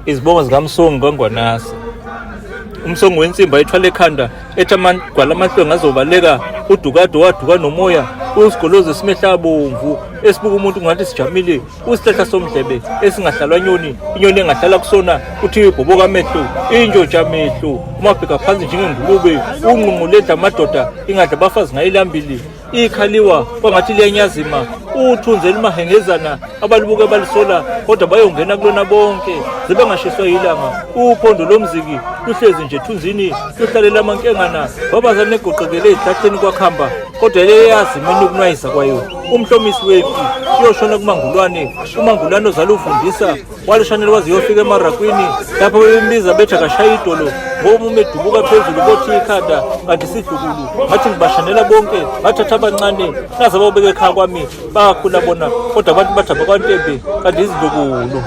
Izibongo zikaMsongi kaNgwanase. Umsongi wensimbi ayithwala ekhanda ethi amagwala amahlwenga azobaleka udukade waduka nomoya usigolozi esimehla abomvu esibuka umuntu ngathi sijamile usihlahla somdlebe esingahlalwa nyoni inyoni engahlala kusona kuthiwa ibhoboka amehlo intshotsha amehlo umabheka phansi njengengulube unqunqu ledla amadoda ingadla abafazi ngayilambili ikhaliwa kwangathi liyanyazima uthunzi elimahengezana abalibuke balisola kodwa bayongena kulona bonke zebengashiswa yilanga uphondo lomziki luhlezi nje thunzini luhlalela amankengana babazane egoqekele ezihlahleni kwakhamba kodwa leyazi mina ukunwayisa kwayo umhlomisi wempi uyoshona kumangulwane umangulwane ozala ufundisa Walishanela waze uyofika emarakwini lapho bebembiza bethi akashaye idolo ngoba uma edubuka phezulu kothi ikhanda kanti sidlukulu ngathi ngibashanela bonke ngathatha abancane naze bawubeka ekhaya kwami bakhula bona kodwa abantu bathi abakwantembe kanti izidlukulu.